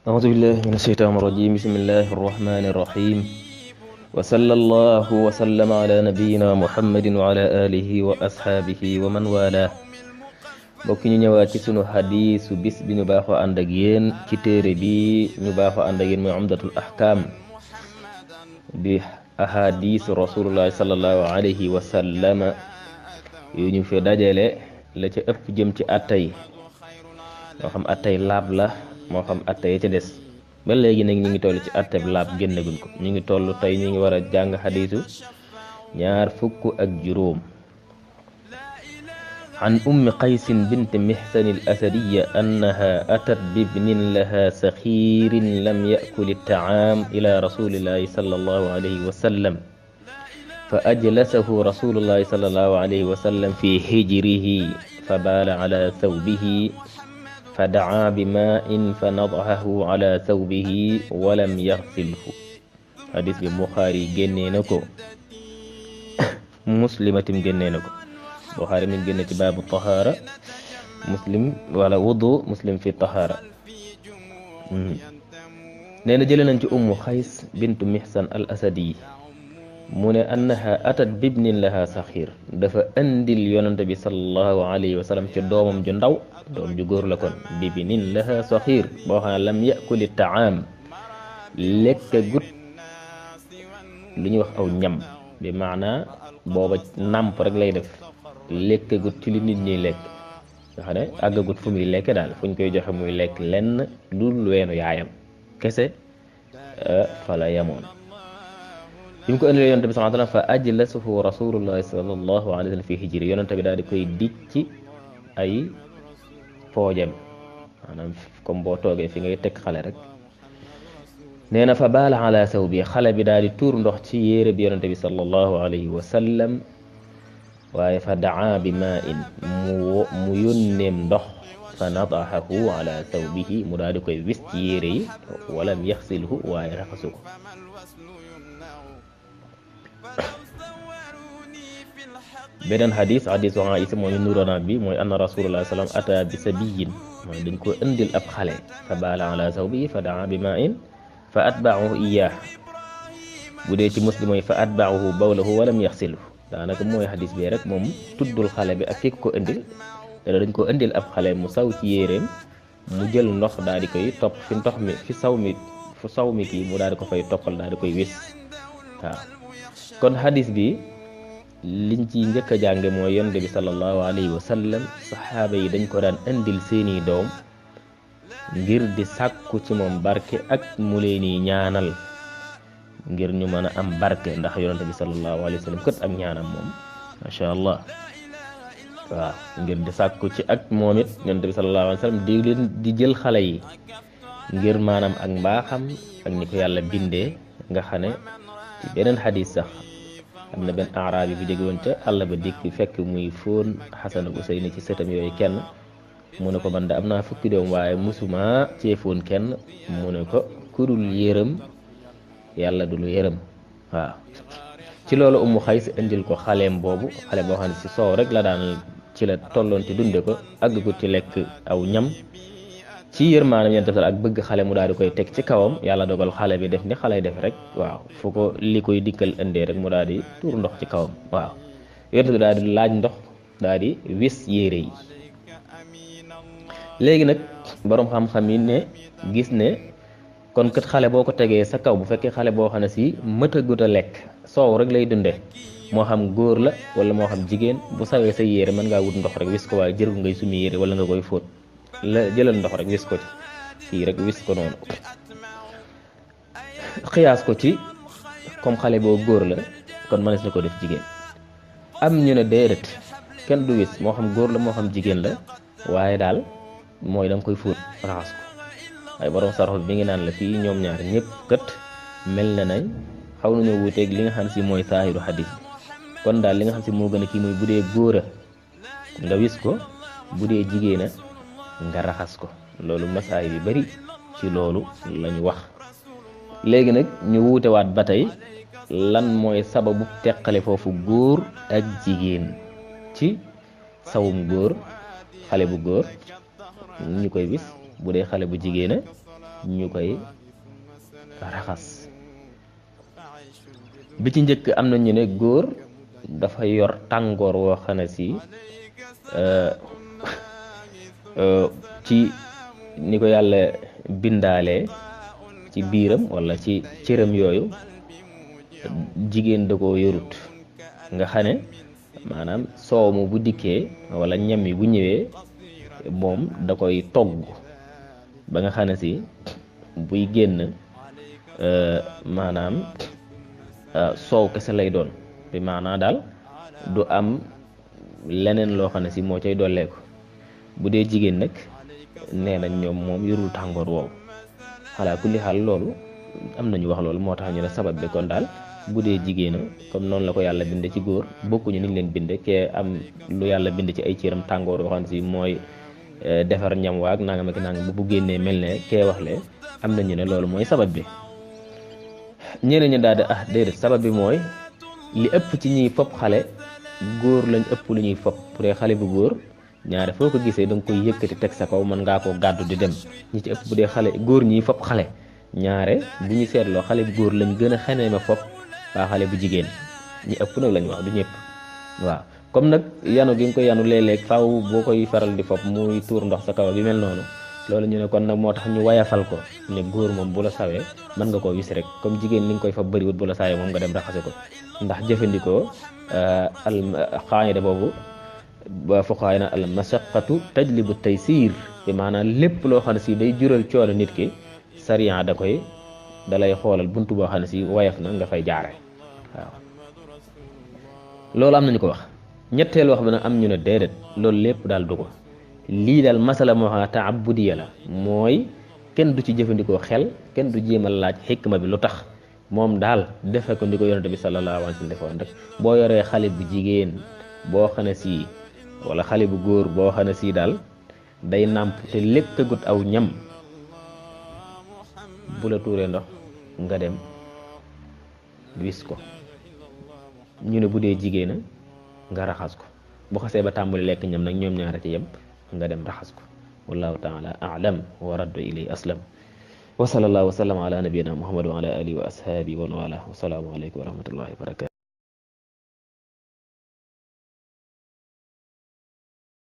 أعوذ بالله من الشيطان الرجيم بسم الله الرحمن الرحيم وصلى الله وسلم على نبينا محمد وعلى آله وأصحابه ومن والاه bokk ñu ñëwaat ci sunu xadiisu bis bi ñu baaxoo ànd ak yéen ci téere bi ñu baaxoo ànd ak yéen mooy umdatul ahkam di ahadiisu rasulullahi sallallahu alayhi wa sallama yu ñu fi dajale la ca ëpp jëm ci attay moo xam attay laab la moo xam atte yi ci des ba léegi nag ñu ngi toll ci atte bi laab génnaguñ ko ñu ngi toll tey ñu ngi war a jàng xadiisu ñaar fukk ak juróom an ummi qaysin bint mihsan al asadiyya annaha atat bibnin laha saxiirin lam yakul at-ta'am ila rasulillahi sallallahu alayhi wa sallam fa ajlasahu rasulullahi sallallahu alayhi wa sallam fi hijrihi fa baala ala thawbihi فدعا بماء فنضحه على ثوبه ولم يغسله حديث البخاري جنينكو مسلم جنينكو بخاري من جنة باب الطهارة مسلم ولا وضوء مسلم في الطهارة نينا جلنا أم خيس بنت محسن الأسدي من أنها أتت بابن لها صغير دفا أندل يونس sallallahu alayhi wa sallam ci doomam ju ndaw doom ju góor la kon bibnin laha saxiir boo xam ne lam yakuli taam lekk gut lu ñuy wax aw ñam bi maana booba nàmp rek lay def lekk gut ci li nit ñi lekk nga xam ne àggagut fu muy lekk daal fu ñu koy joxe muy lekk lenn lu weenu yaayam kese fa la yamoon bi mu ko indilee yonent bi sallallahu alayhi wa sallam fa ajlasahu rasulullahi sallallahu alayhi wa sallam fi hijri yonent bi daal di koy dij ci ay poojam maanaam comme boo toogee fi ngay teg xale rek nee na fa baala ala saw bi xale bi daal di tuur ndox ci yére bi yonent bi sallallahu alayhi wa sallam waaye fa daa bi maa in mu yónneem ndox fa nadahahu ala sawbihi mu daal di koy wis ci yére yi walam yaxsilhu waaye raxasu ko beneen xadis xadisu Aïsa mooy nuroona bi mooy anna rasulullah sallam ata bi sabiyin mooy dañ ko indil ab xale fa baala ala sawbihi fa daa bi ma'in fa atba'ahu iyyah bu dee ci muslim mooy fa atba'ahu bawlahu walam yaxsilhu daanaka mooy xadis bi rek moom tuddul xale bi ak fi ko indil dana dañ ko indil ab xale mu saw ci yéreem mu jël ndox daal di koy topp fi ndox mi fi saw mi kii mu daal di ko fay toppal daal di koy wis waaw kon xadis bi liñ ci njëkk a jànge mooy yonent bi sallallahu alayhi wa sallam saxaaba yi dañ ko daan indil seeni doom ngir di sàkku ci moom barke ak mu leeni ñaanal ngir ñu mën a am barke ndax yonent bi sallallahu alayhi wa sallam kët ak ñaanam moom macha allah waaw ngir di sàkku ci ak moom it yonent bi sallallahu alayhi wa sallam di leen di jël xale yi ngir maanaam ak mbaaxam ak ni ko yàlla bindee nga xam ne ci beneen xadis sax am na benn araab yi bu jóge woon ca àll ba dikk fekk muy fóon Xasan ak Useyni ci sëtam yooyu kenn mu ne ko man de am naa fukki doom waaye musuma cee fóon kenn mu ne ko kudul yërëm yàlla dul yërëm waaw ci loolu Ummu Xays indil ko xaleem boobu xale boo xam ne ci soow rek la daan ci la tolloon ci dunde ko àgg ko ci lekk aw ñam ci yërmaanam yéen tamit ak bëgg xale mu daal di koy teg ci kawam yàlla dogal xale bi def ni xale def rek waaw fu ko li koy dikkal indee rek mu daal di tuur ndox ci kawam waaw yéen tamit daal di laaj ndox daal di wis yére yi léegi nag borom xam-xam yi ne gis ne kon kat xale boo ko tegee sa kaw bu fekkee xale boo xam ne si mëtagut a lekk soow rek lay dundee moo xam góor la wala moo xam jigéen bu sawee sa yére mën ngaa wut ndox rek wis ko waaye jërul ngay sumi yére wala nga koy fóot la jëlal ndox rek wis ko ci fii rek wis ko noonu xiyaas ko ci comme xale boo góor la kon mënees na ko def jigéen am ñu ne déedéet kenn du wis moo xam góor la moo xam jigéen la waaye daal mooy da nga koy fóot raxas ko waaye borom sarxu bi ngi naan la fii ñoom ñaar ñëpp kat mel na nañ xaw nañoo wuuteeg li nga xam si mooy saahiru xadis kon daal li nga xam si moo gën a kii mooy bu dee góor a nga wis ko bu dee jigéen a nga raxas ko loolu masaay bi bari ci loolu lañu wax léegi nag ñu wuute waat ba tey lan mooy sababu teqale foofu góor ak jigéen ci sawum góor xale bu góor ñu koy wis bu dee xale bu jigéen a ñu koy raxas. bi ci njëkk am na ñu ne góor dafa yor tàngoor woo xam ne si ci ni ko yàlla bindaalee ci biiram wala ci cëram yooyu jigéen da koo yorut nga xam ne maanaam soow mu bu dikkee wala ñam yi bu ñëwee moom da koy togg ba nga xam ne si buy génn maanaam soow kese lay doon bi maanaam daal du am leneen loo xam ne si moo cay dolleeku. bu dee jigéen nag nee nañ ñoom moom yorul tàngoor woowu xalaa kulli xaal loolu am nañu wax loolu moo tax ñu ne sabab bi kon daal bu dee jigéena comme noonu la ko yàlla binde ci góor bokkuñu niñ leen binde kee am lu yàlla bind ci ay cëram tàngoor yoo xam ne si mooy defar ñam waag nangam ak nangam bu génnee mel ne kee wax le am nañu ne loolu mooy sabab bi. ñeneen ñi daal di déedéet sabab bi mooy li ëpp ci ñiy fopp xale góor lañ ëpp lu ñuy fopp bu dee xale bu góor ñaare foo ko gisee da nga koy yëkkati teg sa kaw mën ngaa koo gàddu di dem ñi ci ëpp bu dee xale góor ñiy fopp xale ñaare bu ñu seetloo xale bu góor lañ gën a xamee ma fopp waa xale bu jigéen ñi ëpp nag lañ wax du ñëpp waaw. comme nag yanu gi nga ko yanu léeg-léeg faaw boo koy faral di fopp muy tuur ndox sa kaw bi mel noonu loolu ñu ne kon nag moo tax ñu wayafal ko ne góor moom bu la sawee mën nga koo wis rek comme jigéen li nga koy fa bëriwut bu la sawee moom nga dem raxase ko ndax jëfandikoo al qaayida boobu ba fuqahaa na al mashaqqatu tajlibu taysir bi maanaam lépp loo xam ne si day jural coono nit ki sariya da lay xoolal buntu boo xam ne si wayaf na nga fay jaare waaw. loolu am nañu ko wax. ñetteel wax bi nag am ñu ne déedéet loolu lépp daal du ko lii daal masala moo xam ne taabudiya la mooy kenn du ci jëfandikoo xel kenn du jéem a laaj xikma bi lu tax moom daal defe ko ni ko yonente bi sallallahu alayhi wa sallam defoon rek boo yoree xale bu jigéen boo xam ne si wala xale bu góor boo xam ne si daal day nàmp te lekkagut aw ñam bu la tuuree ndox nga dem wis ko. ñu ne bu dee jigéena nga raxas ko bu xasee ba tàmbali lekk ñam nag ñoom ñaara ci yem nga dem raxas ko. wallahu taala a'lam wa raddu ilay aslam wa sallallahu wa sallam ala nabiyyina muhammad wa ala alihi wa ashabihi wa wala wa salaamu alaykum wa rahmatullahi wa barakatuh.